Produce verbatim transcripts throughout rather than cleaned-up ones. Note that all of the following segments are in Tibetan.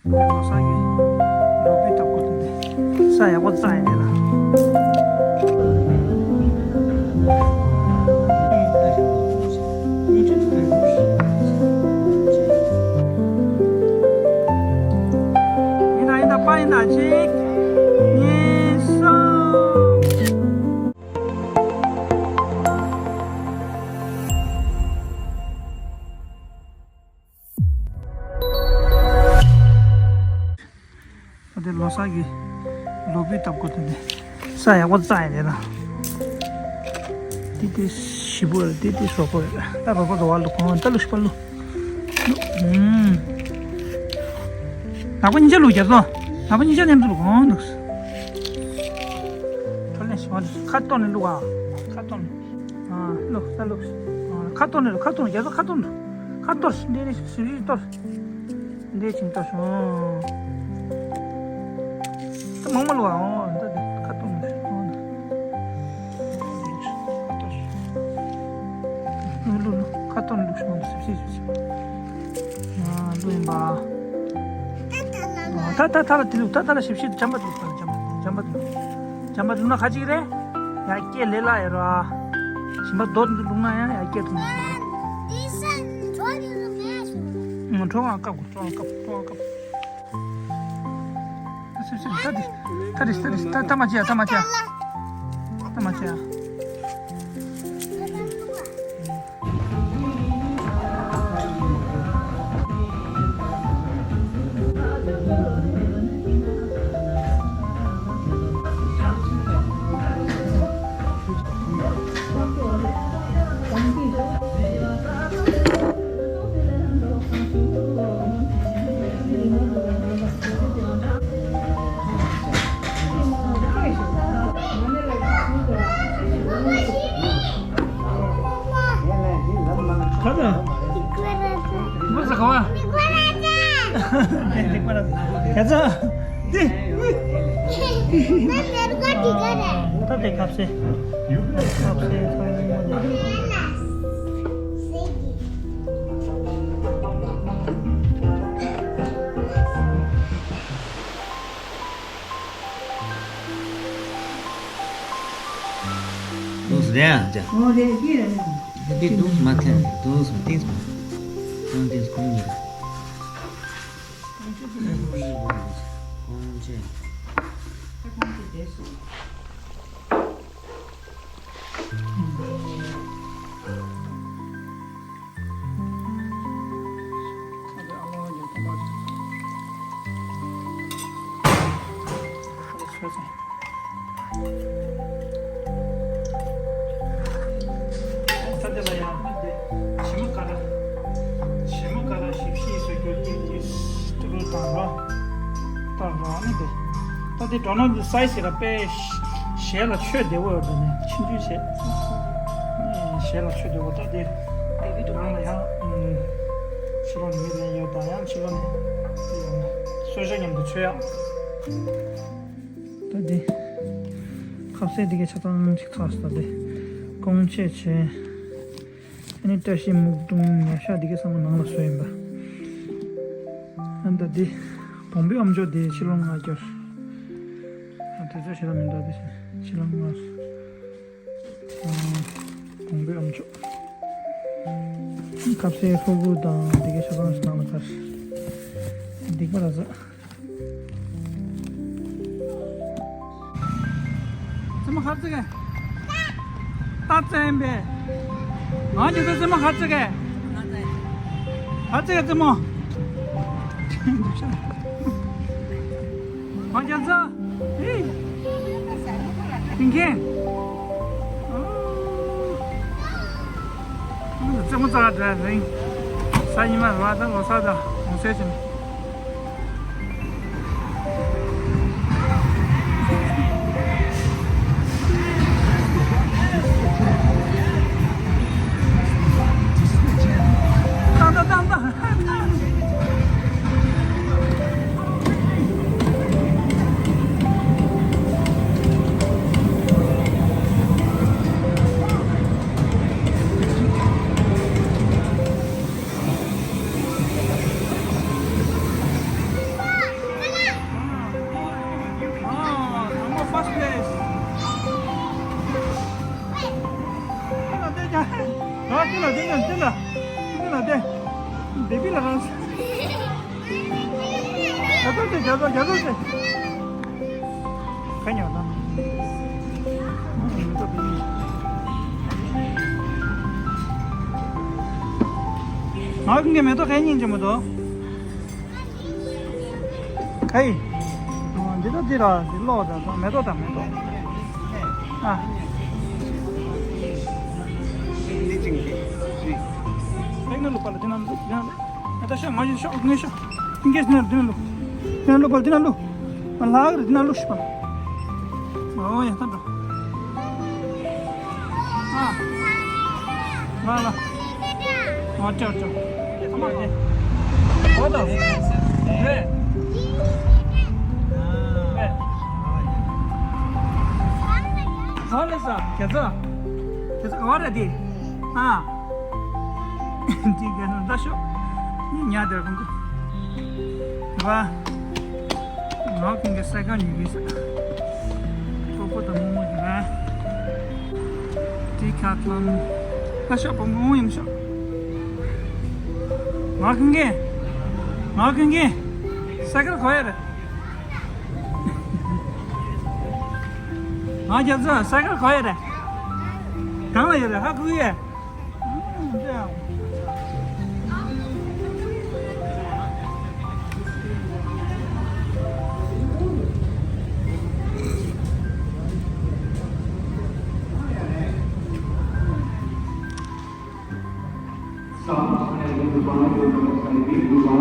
ལོ་གསར་གྱི་ལོ་ཕུད་ལྟ་བུ་དེ་ནས་ས་ཡག་པོ་བཙལ་ཡིན་ལ། ཡིན་ད་ཡིན་ད་པ་ཡིན་ད་གཅིག་གཉིས་གསུམ། ད་དེ་ལོ་གསར་གྱི་ལོ་ཕུད་ལྟ་བུ་དེ་ནས་ས་ཡག་པོ་བཙལ་ཡིན་ལ། དེ་དེ་ཞིམ་པོ་རེད། དེ་དེ་ཞོག་པོ་རེད། ད་རོགས་པ་རོགས་པ་ལུག་གང་ད་ལུག་ཤི་པ་ལུག་ལུག་ཨུམ། ནག་པོ་གཉིས་ཆ་ལུག་རྒྱ་མཚོ། ནག་པོ་གཉིས་ཆ་མཉམ་དུ་ལུག་གང་ལུག་ཁ་གཏོར་ནས་ལུག་ཨ། ཁ་གཏོར་ནས། ཨ། ལུག་ས་ལུག་ཨ། ཁ་གཏོར་ནས་ལུག་ཁ་གཏོར་ནས། རྒྱ་མཚོ་ཁ་གཏོར་ནས། ཁ་གཏོར། འདི་རེ་སུ་རེ་གཏོར། འདི་ཅིང་ཏོ་སོང་། ད་མང་མ་ལོ་ཨ། འོ་ད་འདི་ཁ་ཏོ་མི་ཤེས། འོ་ད་ཁ་ཏོ་ཤེས། ལུ་ལུ་ལུ་ཁ་ཏོ་ལུག་སོང་། སིབ་སིབ་སིབ་སིབ། ཨ་ལུ་ཡིན་པ། ད་ད་ད་ལ་དེ་ལུག་ད་ད་ལ་ཞིབ་ཞིབ་འཇམ་པ་ལུག་འཇམ་པ་ལུག་འཇམ་པ་ལུག་ན་ཁ་ཅིག་རེད། ཡ་སྐད་ལས་སླ་ཡ་ར། ཞིམ་པ་རྡོ་འདི་ལུག་ན་ཡང་ཡ་སྐད་ཐུང་ནི་ཞིག་རེད། ཁྲོ་བ་བཀབ་དགོས། ཁྲོ་བ་བཀབ། ཁྲོ་བ་བཀབ། སིབ་སིབ། ད་དེ་ད་དེ་ད་དེ་ད་ད་མ་བྱེད་ཡ། ད་མ་བྱེད་ཡ། ད་མ་བྱེད་ཡ། ཁ་ཚ། ཁ་ཚ། ཁ་ཚ། ཁ་ཚ། འདི། ད་དེ་ག་རེ། ད་དེ་ཁ་ཟས། ཁ་ཟས་ཚང་མ་དེ། དུང་སུ་རེད་ཨ་ཅག་འོ་རེད་འདི་རེད། འདི་དུང་སུ་མ་འཐེན། དུང་སུ་ཏིང་སུ། དུང་ཏིང་སུ་ཁོང་གཉིས་རེད། ཁོང་ཅི། ད་དེ་ལ་ཡང་དེ་ཞི་མ་ཀ་ར། ཞི་མ་ཀ་ར་ཞིབ་ཞིབ་བཟོ་རྒྱུ་དེ་དེ་ཏུ་རུ་དང་རོ། ད་རོ་ནི་དེ། ད་དེ་འགྲོ་ན་དེ་སའི་ཟི་ར་དཔེ་ཞལ་ལ་མཆོད་བདེ་བོ་ཡོད་དེ་ནས་ཆུང་ཆུང་བྱས། ཞལ་ལ་མཆོད་བདེ་བོ། ད་དེ་རང་ལ་ཡང་ཕྱི་ལོགས་ནས་མི་ལེན་ཡོད་དང་། ཡང་ཕྱི་ལོགས་ནས་དེ་ཡང་གསོལ་ཇ་མཉམ་དུ་མཆོད་ཡག་ད་དེ་ཁ་ཟས་དེ་གའི་ཆ་ཚང་ཅིག་ཚར་སོང་། ད་དེ་ཀོང་ཆེ་བྱས། ཨ་ནི་བཀྲ་ཤིས་སྨུག་སྒྲོན། ཉ་ཤ་འདི་གའི་ཚང་མ་ནང་ལ་བཟོས་ཡིན་པ། ཨ་ནི་ད་འདི་བོང་བུའི་ཨམ་ཅོག་འདི་ཕྱི་ལོགས་མངགས་རྒྱུ། ཨ་དེ་ཚོ་ཞེ་དྲག་མི་འདུག་དེ་ཕྱི་ལོགས་མངགས། ཨ་བོང་བུའི་ཨམ་ཅོག་ཁ་ཟས་ལྷུ་གུ་དང་འདི་གའི་ཆ་ཚང་ནང་ལ་བཀར། སྡིག་པ་ལ་ཟ། རྩེད་མོ་ཧར་རྩེ་ག་ད་རྩེ་ཡིན་པས། ང་ཅི་ཚོ་རྩེད་མོ་ཧར་རྩེ་ག་ཧར་རྩེ་ག་རྩེད་མོ། ང་ཅི་ཚོ། ཨི། ཏིང་ཁེ། རྩེད་མོ་རྩེ་ག་འགྲོ་ཡ་རིང་། གཟའ་ཉི་མ་རེད་པ། ད་ལོ་གསར་དང་གུང་སེང་བྱས་ནས། རྒྱ་མཚོ་རྒྱ་མཚོ་ཟེར། ག་ཉོ་ན། ང་ཀུན་གྱི་མེ་ཏོག་ག་སྙིང་རྗེ་མོ་འདུག་ག་ཡི། འདི་ད་འདི་ར་འདི་ལོག་ད་མེ་ཏོག་དང་མེ་ཏོག་ཨ། ཨེ་ན་ལུ་པ་ལ་འདི་ན་འདུག་ད་ཤོག་ང་ཡི་ཤོག་ངའི་ཤོག་ངའི་ཤོག་འདི་ན་ལུ། འདི་ན་ལུ་པ་ལ་འདི་ན་ལུ། ང་ལག་རེ་འདི་ན་ལུ་ཤི་པ། ཨོ་ཡ་ད་འགྲོ། ཨ། ལ་ལ། ཨོ་ཅོ་ཅོ། ཨོ་ད། རེ། རེ། ཧོ་ལེ་ས་ཁྱེད་ཚོ། ཁྱེད་ཚོ་ག་བ་རེད་དེ། ཨ། འདི་ག་ནང་ད་ཤོག་ཉ་དེར་གོང་གི། བ། ང་ཀུན་གྱི་སའི་ཀལ་ཉོ་གི་ཟེར། ཀྲོ་པོ་དང་མོ་མོ་གི་ར། ཌི་ཁེ་ཐི་ལོན། ད་ཤོག་པོ་མོ་མོ་ཡིན་ཤོག་ང་ཀུན་གྱི། ང་ཀུན་གྱི། སའི་ཀལ་ག་བ་ཡོད་རེད། ང་རྒྱབ་ཚོ་སའི་ཀལ་ག་བ་ཡོད་རེད། གང་ལ་ཡོད་རེད་ཧ་གོ་གི་ཡོད།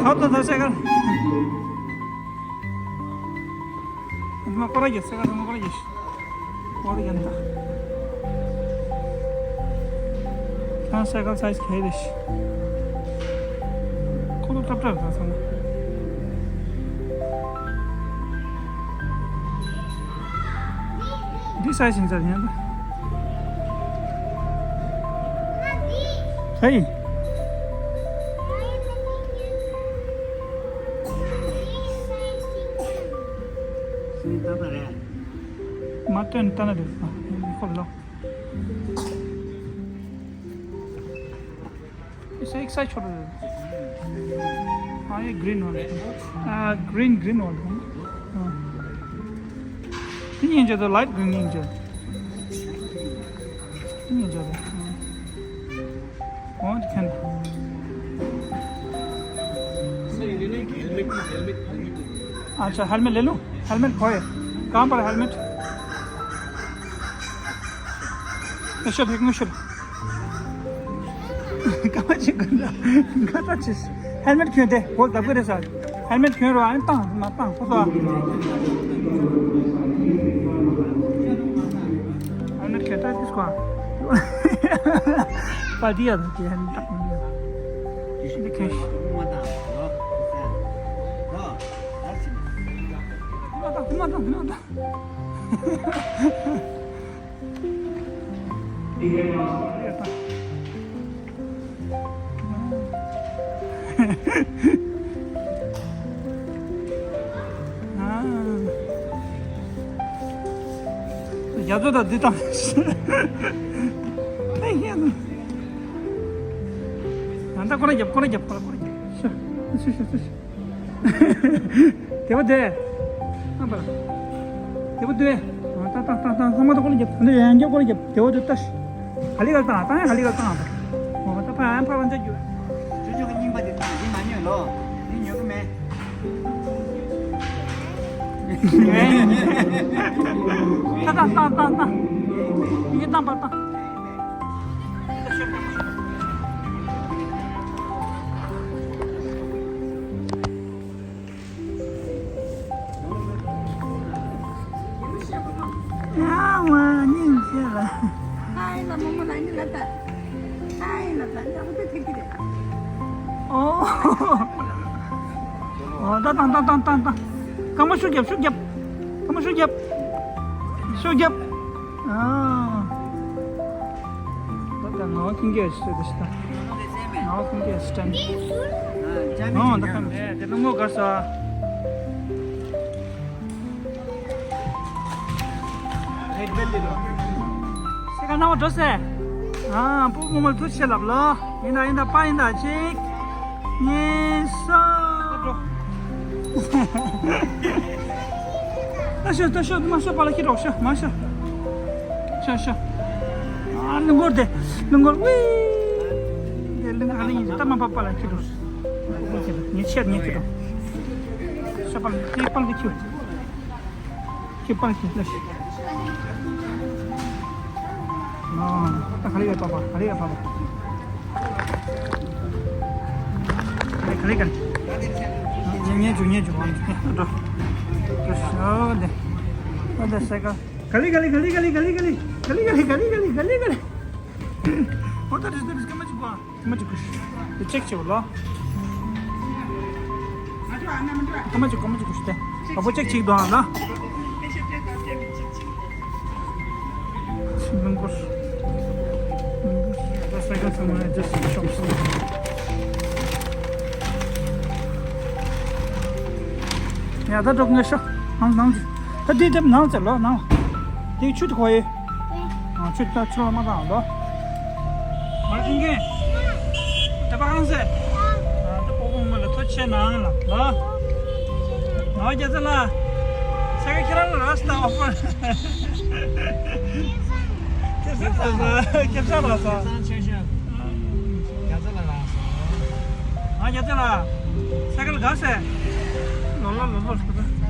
ཁ་ཏོ་ད་སེ་ག། མ་ཀོ་ར་གི་སེ་ག་མ་ཀོ་ར་གི། ཨོ་རི་ཡན་ད། ཁྱང་སའི་ཀལ་སའི་ཛི་ག་རེ་རེད། ཁོ་ལོ་ཏྲབ་ཏྲབ་ད་སོང་། འདི་སའི་ཛི་ཡིན་ས་ཡིན་ད། ཧེ། མ་སྟོན་ལྟ་ན་འགྲིག་ཨ་ཁོ་ལོ། It's excited. ཨ་ཡེ་green one. ཨ་green green one. ཨ། དེ་ཡིན་ཅེ་དོ་light green ཡིན་ཅེ། དེ་ཡིན་ཅེ་དོ། ཨོ་དེ་ཁན། अच्छा हेलमेट ले लूं हेलमेट खोए कहां पर हेलमेट ཨེ་ཤོ་ཕེག་མི་ཤོ། ཀ་མ་ཅི་ཀུན་ད་ཀ་ད་ཅི་ཧེལ་མེད་གྱོན་ཏེ་བོད་ལྡབ་ཀྱི་རེད་ས། ཧེལ་མེད་གྱོན་རོགས་ཨ་ནི་བཏང་མ་བཏང་ཁོ་ཚོ། ཧེལ་མེད་གྱོན་ད་ཏིས་ཀོ་ཨ། པ་ཏི་ཡ་ད་ཅི་ཧེལ་མེད་བཏགས་མི་ཡ། འདི་གྱོན་ཤི། མ་བཏང་མ་བཏང་མ་བཏང་མ་བཏང་། རྒྱ་མཚོ་དང་འདི་དང་། ད་ཁོ་ར་རྒྱབ་ཁོ་ར་རྒྱབ་ཁོ་ར་ཁོ་ར་རྒྱབ། དེ་བ་དེ། ཨ་པ། དེ་བ་དེ། ཏང་ཏང་ཏང་ཏང་ཚང་མ་ཏང་ཁོ་ལ་རྒྱབ། ད་ཡང་རྒྱབ་ཁོ་ལ་རྒྱབ། དེ་བ་དེ་ལྟ་ཤི། ཧ་ལི་ག་ལ་ཏང་ཏང་ཧ་ལི་ག་ལ་ཏང་ཨ་པ། འོ་ད་ཕ་ཨ་ཕ་ལ་འཇག་རྒྱུ། ཅོ་ཅོ་གི་རྙིང་པ་དེ་ཏང་དེ་མ་ཉོས་ལོ། དེ་ཉོ་གི་མེད། ཏང་ཏང་ཏང་ཏང་ཏང་། ཡི་ཏང་པ་ཏང་། ཡ་ཝ་སྙིང་རྗེ་ལ། ཨའི་ལ་མོ་མོ་ལ་ནི་ལ་ད། ཨའི་ལ་ད་ཡག་པོ་ཐེག་གི་རེད། ཨོ། ཨོ་ད་ཏང་ཏང་ཏང་ཏང་ཏང་། སྐར་མ་ཤུགས་རྒྱབ་ཤུགས་རྒྱབ། སྐར་མ་ཤུགས་རྒྱབ། ཤུགས་རྒྱབ། ཨ། ད་ད་ང་བ་ཀུན་གྱི་ཨ་ཤི་ཟེར་ད་ཤི་ད། ང་བ་ཀུན་གྱི་ཨ་ཤི་ད། ཨ་ད་ཁམས་དེ་ལ་ངོ་དགའ་ས། སེ་ག་ནང་བ་འགྲོ་སེ། ཨ་སྤོ་བོ་མོ་ལ་ཐུགས་རྗེ་ཆེ་ལབ་ལོ། ཡིན་ད་ཡིན་ད་པ་ཡིན་ད་གཅིག་གཉིས་གསུམ། ད་ཤོག་ད་ཤོག་མ་ཤོག་པ་ལ་ཁྱི་རོགས་ཤོག་མ་ཤོག་ཤོག་ཤོག་ཨ་ལུང་སྐོར་དེ་ལུང་སྐོར་ཝི། དེ་ལུང་ཨ་ལུང་ཡིན་ད་མ་པ་པ་ལ་ཁྱི་རོགས། ངས་ཆེར་ངས་ཁྱི་རོགས། ཤོག་པ་ལ་ཁྱི་པ་ལ་ཁྱི། ཁྱི་པ་ཁྱི་ལ་ཤི། ཨ། ད་ག་རེ་ཡོད་པ་པ་ག་རེ་ཡོད་པ་པ། ག་རེ་ག་རེ་ག་རེ། ཉེ་ཉེ་བྱུང་ཉེ་བྱུང་ཨ་འགྲོ། འགྲོ་ཤོག་དེ། ཨ་ད་ས་ཀ་ག་ལེ་ག་ལེ་ག་ལེ། ཨོ་ད་རེས་ད་རེས་སྐར་མ་གཅིག་པ། སྐར་མ་གཅིག་དགོས། དེ་ཅེག་བྱེད་པ་ལ། སྐར་མ་གཅིག་སྐར་མ་གཅིག་དགོས་ཤི་སྟེ། ཨ་ཕོ་ཅེག་བྱེད་འདུག་ཨ་ལ། ཆིན་ལུང་སྐོར། ད་ས་ཀ་ཚང་མ་ཇ་སི་ཤོག་སི། ཡ་ད་འགྲོ་ངེས་ཤོག་ནང་ནང་ཅི། ད་དེ་དེབ་ནང་ཚེ་ལོ་ནང་། དེ་ཆུ་དེ་གོ་ཡེ། ཨ་ཆུ་ད་ཆུ་ལ་མ་བཏང་ལོ། མར་ཐིང་གེ། ད་པ་ཧང་སེ། ཨ་ད་པོ་པོ་མ་ལ་ཐོ་ཆེ་ནང་ལ་ལོ། ང་རྒྱ་ཚ་ལ། ས་ག་ཁྱེད་རང་ལ་ར་སྟ་ཨོ་ཕར། ཁྱེད་ཚ་ལ་ས་ཁྱེད་ཚ་ལ་ས། ཁྱེད་ཚ་ལ་ར་ས། ང་རྒྱ་ཚ་ལ། ས་ག་ལ་ག་སེ། ལོ་ལོ་ལོ་ལོ་སྐུ་ད།